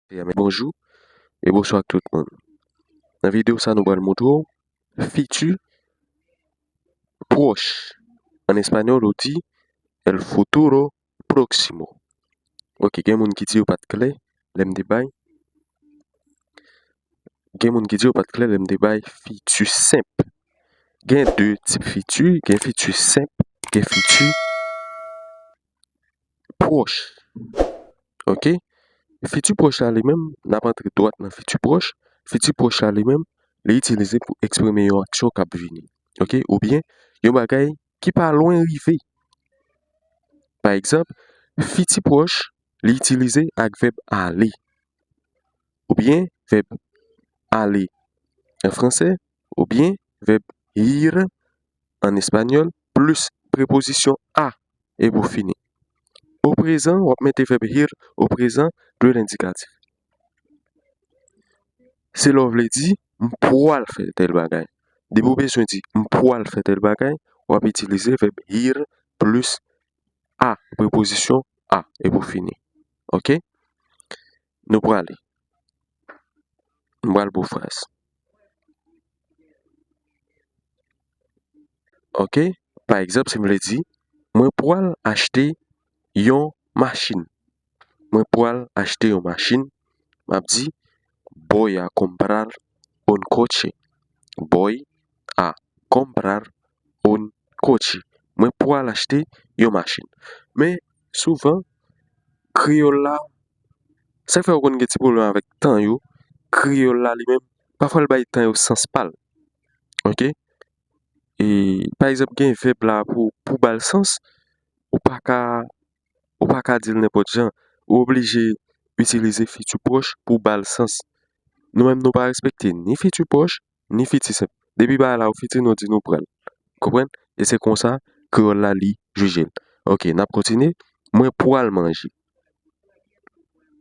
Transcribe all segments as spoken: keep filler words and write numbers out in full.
Bonjou e bonswa ak tout moun. Nan videyo sa nou pral montre w fiti pwòch. An espanyòl ou di el futuro próximo. Ok, gen moun ki di yo pa t klè lè m te bay. Gen moun ki di yo pa t klè lè m te bay fiti senp. Gen de tip fiti, gen fiti senp, gen fiti pwòch. Ok? Fiti pwòch la li menm, n ap antre dwat nan fiti pwòch. Fiti pwòch la li menm, li itilize pou eksprime yon aksyon k ap vini. Ok? Oubyen yon bagay ki pa lwen rive. Pa egzanp, fiti pwòch, li itilize ak vèb ale. Oubyen vèb ale an fransè, oubyen vèb ir an espanyòl, plis prepozisyon a e pou fini. O prezan, w ap mete vèb ir o prezan de lendikatif. Se lè w vle di, m pwal fè tèl bagay. Depi w bezwen di, m pwal fè tèl bagay, w ap itilize vèb ir plis a, prepozisyon a, e pou fini. Ok? Nou prale. M pral pou fraz. Ok? Pa egzanp, si m vle di, mwen pwal achte yon machin. Mwen pwal achte yon machin. M ap di, voy a comprar un coche. Voy a comprar un coche. Mwen pwal achte yon machin. Men, souvan, kreyòl la, sa k fè w konn gen ti pwoblèm avèk tan yo, kreyòl la li menm, pafwa l bay tan yo sans pa l. Ok? E, pa egzanp, gen vèb la pou, pou ba l sans, ou pa ka, ou pa ka di l nenpòt jan. Ou oblije itilize fiti pwòch pou ba l sans. Nou menm, nou pa respekte ni fiti pwòch, ni fiti senp. Depi bagay la ou fiti, nou di nou pral. Konprann? E se konsa kreyòl la li jije l. Ok, n ap kontinye. Mwen pwal manje.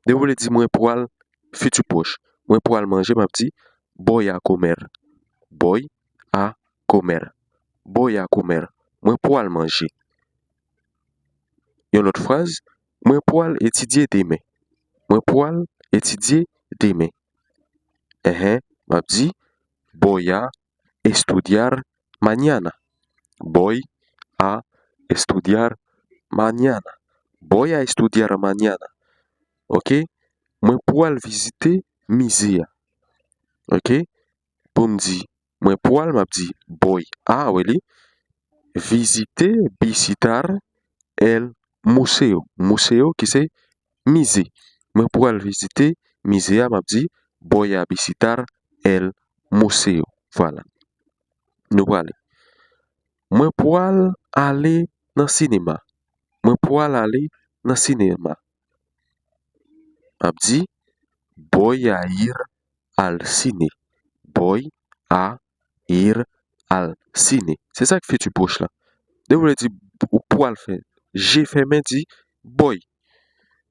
Depi w vle di mwen pwal, fiti pwòch. Mwen pwal manje, m ap di voy a comer. Voy a comer. Voy a comer. Mwen pwal manje. Yon lòt fraz, mwen pwal etidye demen. Mwen pwal etidye demen. Enhen, m ap di, voy a estudiar mañana. Voy a estudiar mañana. Voy a estudiar mañana. Ok? Mwen pwal vizite mize a. Ok? Pou m di, mwen pwal, m ap di, voy a, wè li, visite, visitar, el museo. Museo ki se mize. Mwen pwal vizite mize a, m ap di, voy a visitar el museo. Vwala. Nou prale. Mwen pwal ale nan sinema. Mwen pwal ale nan sinema. M ap di, voy a ir al cine. Voy a ir al cine. Se sa k fiti pwòch la. Depi w vle di ou pwal fè je fèmen, di voy.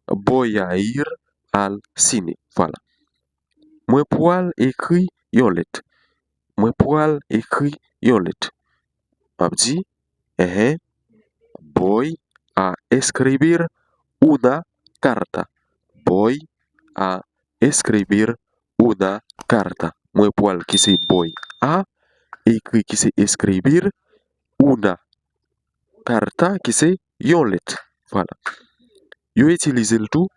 Voy a ir al cine. Vwala. Mwen pwal ekri yon lèt. Mwen pwal ekri yon lèt. M ap di, enhen, voy a escribir una carta. Voy a escribir una carta. Mwen pwal ki se voy a, ekri ki se escribir, una carta ki se yon lèt. Vwala. Yo itilize l tou,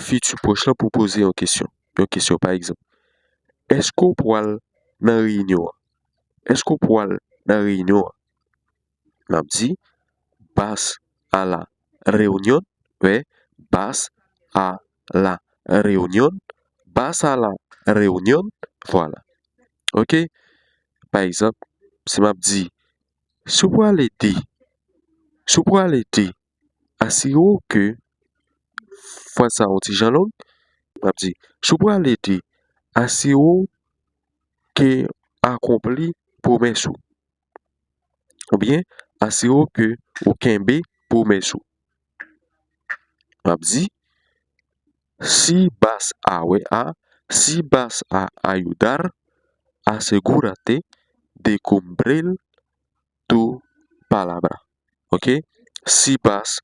fiti pwòch lan, pou poze yon kesyon. Yon kesyon, pa egzanp, èske w pwal nan reyinyon an? Èske w pwal nan reyinyon an? M ap di, vas a la reunión, wè, vas a la reunión, vas a la reunión, vwala. Ok? Pa egzanp, si m ap di, si w pwal ede, si w pwal ede, asire w ke, fraz sa yon ti jan long, m ap di, si w pwal ede, asire w ke akonpli pwomès ou. Oubyen, asire w ke ou kenbe pwomès ou. M ap di, si vas a, wè a, si vas a ayudar, asegúrate de cumplir tu palabra. Ok? Si vas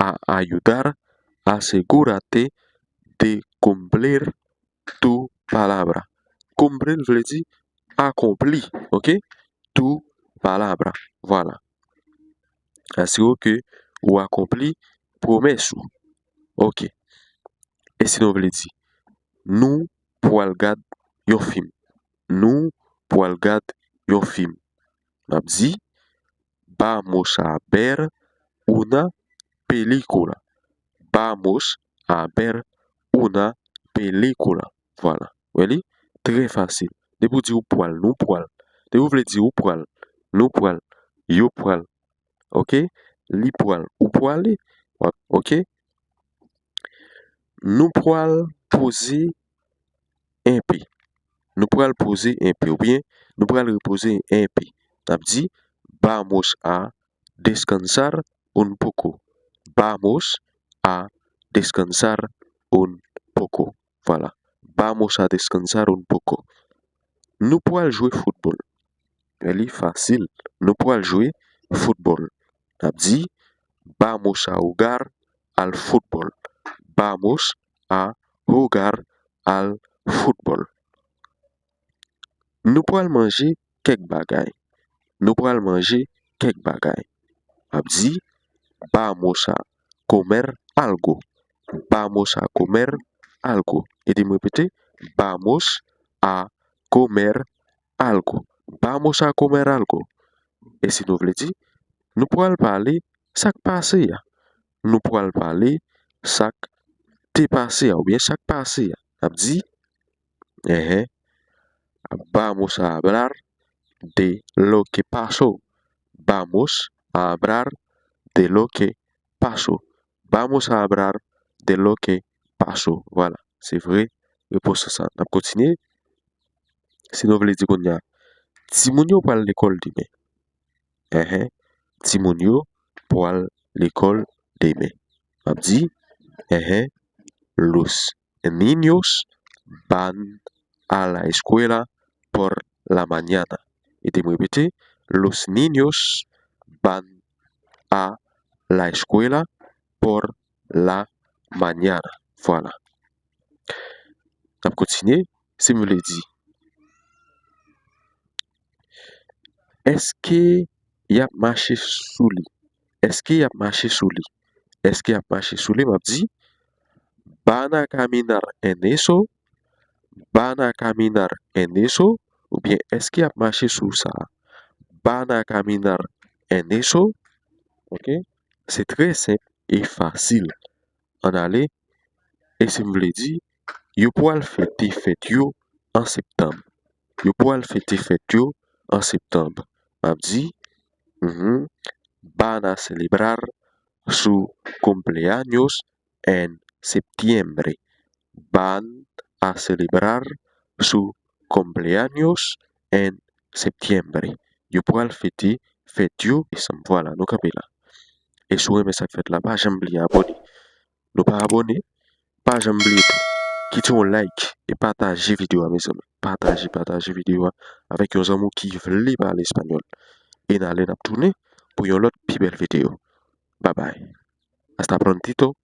a ayudar, asegúrate de cumplir tu palabra. Cumplir vle di akonpli, oke? Tu palabra, vwala. Asire w ke ou akonpli pwomès ou. Oke. E si nou vle di, nou pwal gad yon fim. Nou pwal gad yon fim. N ap di, vamos a ver una película. Vamos a ver una película. Vwala. Wè li? Trè fasil. Depi w di ou pwal, nou pwal. Depi w vle di ou pwal, nou pwal, yo pwal. Oke? Li pwal, ou pwale. Oke? Nou pwal poze enpe. Nou pwal poze enpe, oubyen nou pral repoze enpe. N ap di, vamos a descansar un poco. Vamos a descansar un poco. Vwala. Vamos a descansar un poco. Nou pwal jwe foutbòl. Wè li? Fasil. Nou pwal jwe foutbòl. N ap di, vamos a jugar al fútbol. Vamos a jugar al fútbol. Nou pwal manje kèk bagay. Nou pwal manje kèk bagay. N ap di, vamos a comer algo. Vamos a comer algo. Ede m repete, vamos a comer algo. Vamos a comer algo. E si nou vle di, nou pwal pale sa k pase a. Nou pwal pale sa k te pase a, oubyen sa k pase a. N ap di, enhen, vamos a hablar de lo que pasó. Vamos a hablar de lo que pasó. Vamos a hablar de lo que pasó. Vwala, se vre repons lan sa. N ap kontinye. Si nou vle di kounye a, timoun yo pwal lekòl demen. Enhen, timoun yo pwal lekòl demen. M ap di, enhen, los niños van a la escuela por la mañana. Ede m repete, los niños van a la escuela por la mañana. Vwala. N ap kontinye. Si m vle di, èske y ap mache sou li? Èske y ap mache sou li? Èske y ap mache sou li? M ap di, van a caminar en eso? Van a caminar en eso? Oubyen èske y ap mache sou sa a? Van a caminar en eso? Oke? Se trè senp e fasil. Ann ale. E si m vle di, yo pwal fete fèt yo an septanm. Yo pwal fete fèt yo an septanm. M ap di, mhm, van a celebrar su cumpleaños en septiembre. Van a celebrar su cumpleaños en septiembre. Yo pwal fete fèt yo an septanm. Vwala, nou kanpe la. E si w renmen sa k fèt la, pa janm bliye abòne. Nou pa abòne, pa janm bliye tou kite yon like e pataje videyo a, mezanmi. Pataje, pataje videyo a avèk yon zanmi w ki vle pale espanyòl. E n ale, n ap tounen pou yon lòt pi bèl videyo. Babay. Hasta prontito.